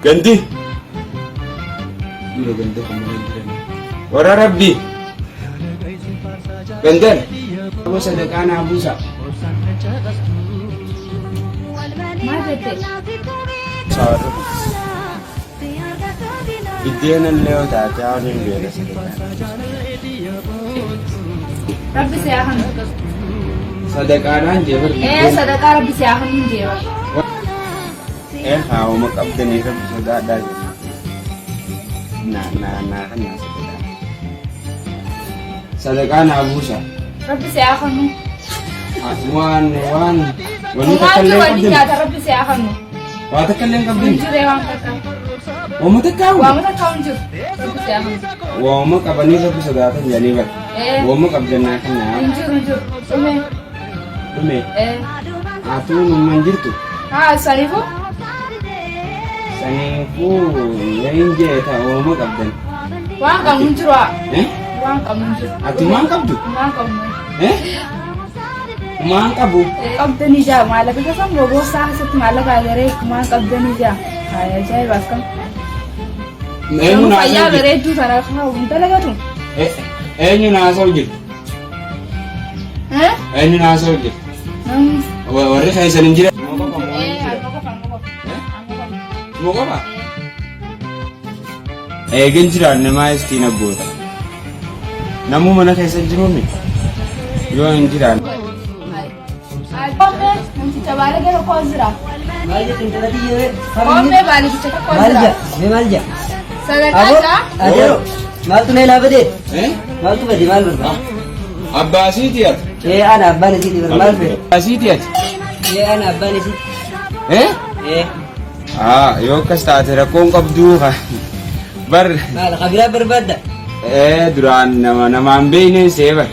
Gandi. Dhiira ganda kan mana hin jiran. Warra Rabbi. Gandan. Aboo sadaqaa naa buusa. Maal jette? Biddeena illee yoo taate haala hin beela sadaqaa. Rabbi si haa kennu. Sadaqaadhaan jee bar Ee biddeen. sadaqaa rabbi si haa kennu jee bar. Ee haawuma qabdanii rabbi sodaadhaa jenna. Na na na kan sadaqaa. Sadaqaa naa buusa. Rabbi si haa kennu. Waan waan wanni takka Maaltu illee waliin qabdin. nyaata rabbi si haa kennu. Waa takka illee hin Hin qabdin. jiree waan takka. Waama takka Waama hawu. takka hin jiru. Rabbi si haa kennu. Waama qabanii rabbi sodaatan jedhanii bara. Ee Waama qabdan naa kan naa hin jiru hin jiru. Dhume. dhume. Ee Atuu numman jirtu. haa saniifuu. Saniifuu hin jee ta waama qabdan. Waan qabnu hin jiru haa. Eh? Waan qabnu hin jiru. Ati maan qabdu? Waan qabnu. Eh? Maan qabu? Qabdanii jaa maallaqa kasan boorsaa keessatti maallaqa agaree maan qabdanii jaa. Haa ajaa'iba akkam. Eenyu Namni naasa'u fayyaa jirtu? bareedduu tana hin dalagatu. Eenyu naasa'u jirtu? Eh? Eenyu naasa'u jirtu? Namni. Warri keessan hin jiran. Eh, anuma qofa anuma qofa. Anuma qofa. Suma qofa? Eegin jiraanne maa istiin abboota. Namuu mana keessa hin jiruumi? Yoo hin jiraanne. Qophee namticha baala tokko as jira. Maal jette intala tiyyee? Qophee baalicha tokko as Maal jira. jaa? Mee maal jaa? Sadaqaa Aboo, jaa. adeero, maaltu na ilaa badee? Eh? Maaltu bade maal barbaada? Abbaasiiti ati. Ee ana abbaan isiiti bar maal fedhe? Abbaasiiti ati. Ee ana abbaan isiiti. Eh? Ee Ah, yoo akkas taate rakkoon qabduu bar maal kabiraa barbaadda? ee duraan nama namaan beekneen see bar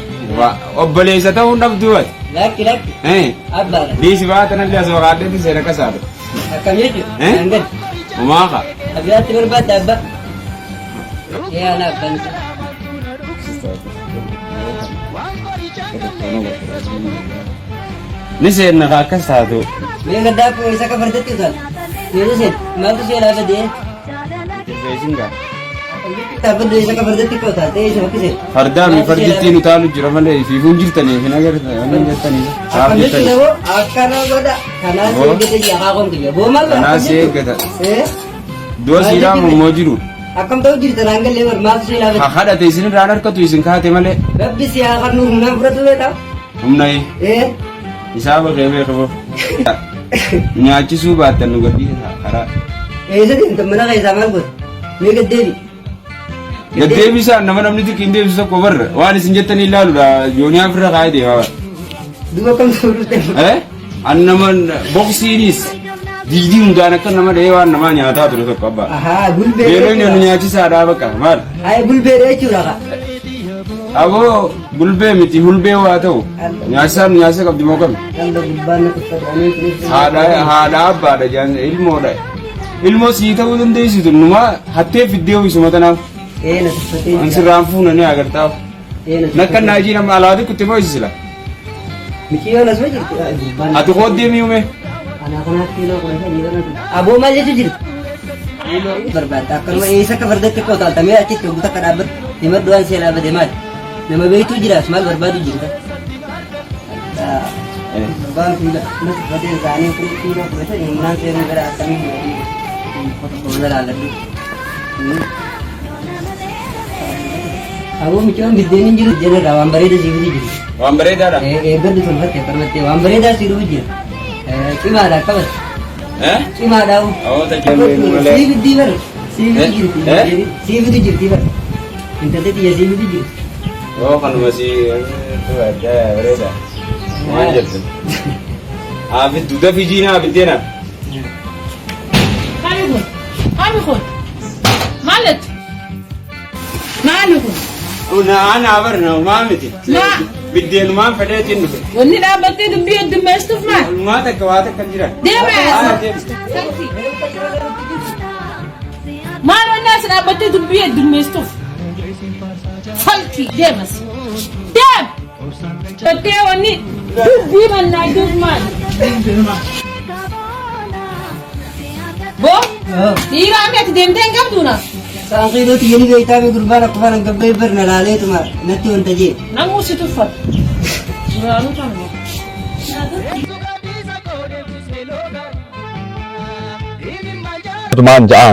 obboleessa ta'uun dhabduu ati. Lakki lakki Eh? abbaadha. Dhiisi baatanallee asuma kaaddeetti seera akkas haadha. Akkam jechuudha? Eh? Naan gadi. Homaa kaa. Kabiraatti barbaadda abbaa? Ee ana abbaan isiiti. Ni seenna kaa akkas taatu. Mee gaddaa kun isa kafartetti utaan. Yeroo seen maaltu see laafa de'ee? Jilbeessin gaa. Dhaabbaddu isa kafartetti qotaa ta'ee isa bakkisee. Fardaa fi fardittiin utaalu jira malee ifiifuu hin jirtanii hin agartan hin jettanii. Saaf Akkam jechuudha jettanii. boo akkana godha kanaa si Boo. eeggate jaa kaakon kiyya boo maal Kanaa si eeggata. Eh Du'a siiraa immoo jiru. akkam ta'u jirta naan gallee bar maaltu see laafa Ha kadhate isin irraan harkatu isin kaate malee. Rabbi si haa kannu humnaan fudhatu beektaa Humna Eh isaa bakee beekamu. Nyaachisuu baattan nu gadhiisa karaa. Eessa deemta mana keessaa maal goota mee gad deebi Gaddeebisaan nama namni xiqqi hin deebisu tokko barra waan isin jettanii ilaaluudha yooniyaa ofirra kaa'ee deema bara. Duuba akkam ta'u dhufte Eh? An nama boksiinis diidii hundaan akka nama dhahee waan namaa nyaataa ture tokko abbaa. Ahaa gulbee Beelonni nu nyaachisaadhaa bakka maal? Hayi gulbee jechuudha kaa Aboo gulbee miti hulbee waa ta'u nyaachisaan nyaachisa qabdi moo qabdi? Alla gubbaan na tuffate aniin kunis Haadha haadha abbaadha jaan ilmoodha. Ilmoo sii ta'uu dandeessitu numaa hattee fiddee ho'isuma tanaaf. Ee na tuffatee An jira. sirraan fuuna ni agartaaf. Ee na Nakkan tuffatee. naajii nama alaati kutte moo isisila. Miciyyoon asuma jirti. Ay, gubbaan na Ati kooddee mi'ume. Anaa kanaaf kiiloo 15 bana ture. Aboo maal jechuu jirti? Barbaadda akkanuma eessa akka fardatti akka utaaltamee achitti ogu takka dhaabbatu himadhu waan seelaa bade maali? Nama beektuu jiraas maal barbaadu jirta? Gubbaan fuula na tuffatee isaanii kun kiiloo 15 humnaan seenuu gara akkamiin godhanii mana laalladhu. Aboo mucaan biddeen hin jiru jedharraa waan bareeda siif jiru. Waan bareedaadha. Eeggadhu tolfatte akkanumatti waan bareedaa si dhufu jira. Cimaadha akkamas. Eh? Cimaadha. Awwaata kenneen malee. Sii biddii bar. Sii biddii jirti. Eh? Sii biddii jirti bar. Intalli xiyya sii biddii jirti. Yoo kanuma si bareeda. Waan jettu. Haa fiddu dafii jiinaa biddeena. Maali kun? Maali kun? Maal jettu? Maali kun? Ana abarna maa miti. Maa? Biddeenumaan fedheetiin dhufe. Wanni dhaabbattee dubbii heddummeessituuf maal? Maa takka waa takka hin jiran. Deema Haa, as. deema. Sakti. Maal wanni as dhaabbattee dubbii heddummeessituuf? Falki deemas. Deem! Dhaabbattee wanni dubbii mannaa maal? Boo? Dhiira ammi ati deemtee hin qabdu na. Saan qiidoo tiyya ni beektaa mi gurbaan akkuma nan gabbee bar na laaleetuma natti wanta jee. Namuu si tuffata. Duraanuu tanuma. Tumaan ja'aan.